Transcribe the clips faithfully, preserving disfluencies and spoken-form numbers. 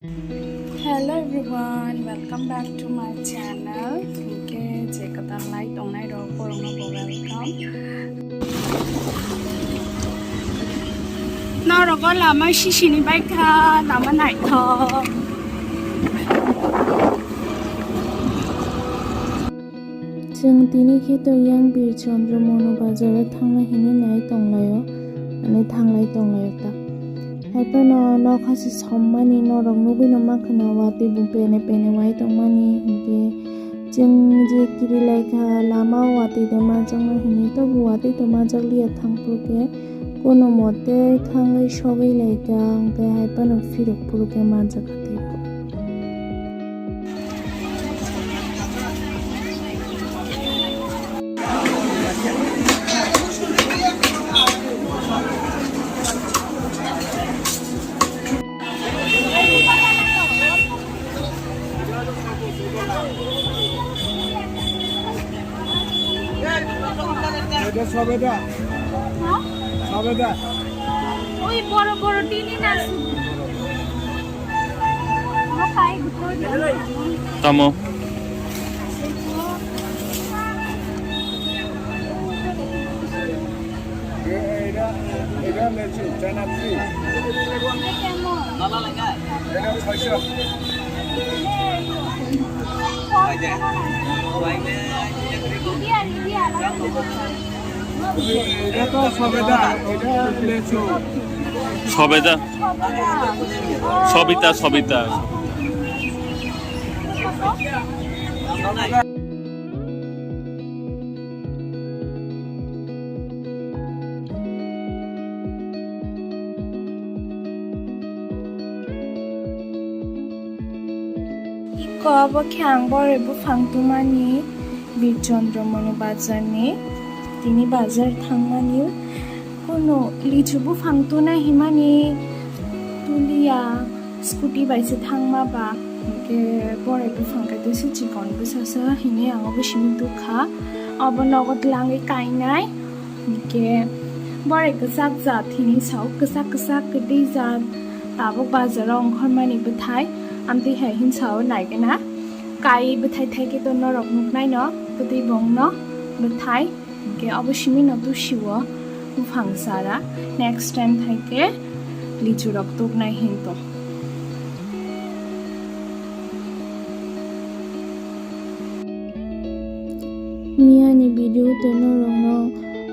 Hello everyone, welcome back to my channel. Hingke je kwtal nai tongnai rok borokno bo welcome. Norok o lama sisini bai kha, lama naithok. Chwng tini khe to yang Bir Chandra Mono Bazar o thangna hinwi nai tonglaio, ani thanglai tonglaio ta. Haiphano nokha se sommani norok nugwino mankha na watwi bo pene pene wai tongmani hinkhe chwng je kiri laikha lama o watwi de manjakno hinwi tobo watwi to manjakliya thangphuru khe kono mote thangwi sogwi laikha hwnkhe haiphano phirok phuru khe manjakha tei. এটা সবেদা। হ্যাঁ? সবেদা। ওই বড় বড় টিনের আছে। Tamo. এটা, এটা লেচু, চায়না ট্রি। এটা ছয়শো। এটা তো সবেদা, এটা লেচু। সবেদা। সবিতা, Sabita. Iko obo khe ang boroi buphang tumani Bir Chandra Mono bazarni. Tini bazar thangmani kuno lichu buphang tuna himani tuliya, scooty bai se thangma ba. Hingke boroi buphang kaisa chikon bwsa se hini ang obo simi dukha. Obo nogo twlangwi kainai. Hingke boroi kwchak jat hini sao, kwchak kwchak kwtwi jat. Tabuk bazaro ongkhormani bwthai, amtwi hai hinsao naigena. Kai bwthai thaikhe to norok nuknaino, kwtwi bongno bwthai. Hingke obo simi no tusio buphang sara. Next time thaikhe lichu rok tuknai hinto. Miyani video tei norokno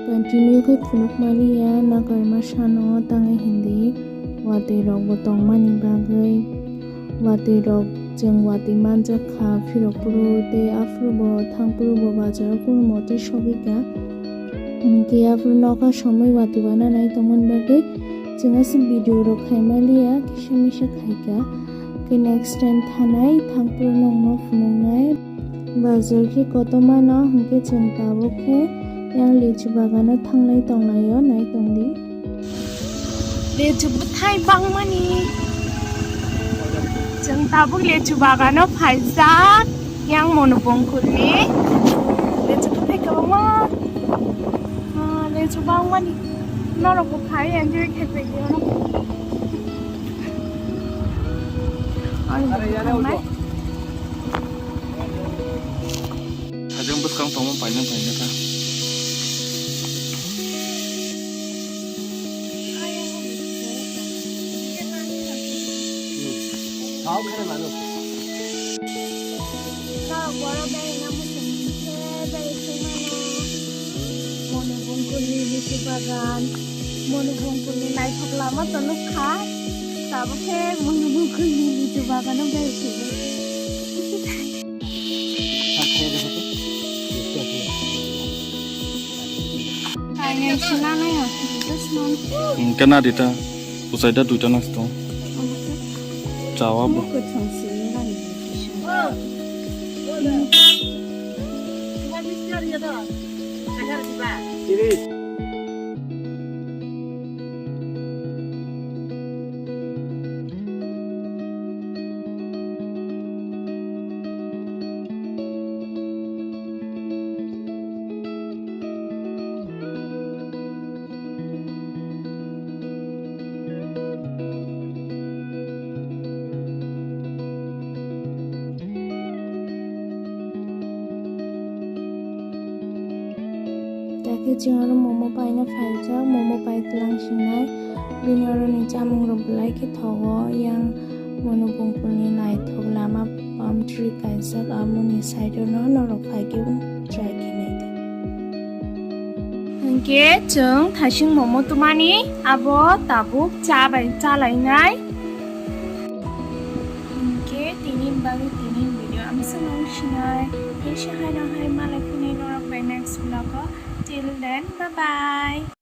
continue khe phunukmaliya, nakarma sano tangwi hindi watwi rokbo tongmani bagwi, watwi rok chwng watwi manjak kha phirok phuru tei aphuru bo thang phuru bo bazaro kunu mote sogwi kha. Hwnkhe aphuru nokha somoi watwi wana nai tongmani bagwi chwng aswk video rok khaimaliya kisa misa khaikha. Khe next time thanai thang phuru nokno phunuknai. Bazar khe kotorma no hwnkhe chwng tabuk khe yang lichu bagano thanglai tonglaio, nai tongdi. Lichu bwthai bangmani. Chwng tabuk lichu bagano phaijak yang Monu Bongkulni. Lichu bwthai kwbangma. Ah, lichu bangmani. Norok bo khai enjoy khai paidi oro. Ani bwthai thangnai. Hajeng bwskang tongma paina paina kha. Norok boro beraina muchung khe berai thai mano. Monu Bongkulni lichu bagan, Monu Bongkulni naithok lama to nukha. Tabuk khe Monu Bongkulni lichu bagano berai thai. Hwnkhe na dita, bwsai da duita nang tong. Chawa bo. Chwng oro momo paina phaijak, momo pai twlang sinai. Bini oroni chamung rok belai khe thogo, yang mono bungkulni naithok lama palm tree kaijak, aboni side o no norok phai khe try khe nai di. Hwnkhe chwng thasing momo twmani abo tabuk cha bai cha lainai. Hwnkhe tini bagwi tini video amsano sinai, tei se haino hai malai phini norok bai next vlog o. Till then, bye bye.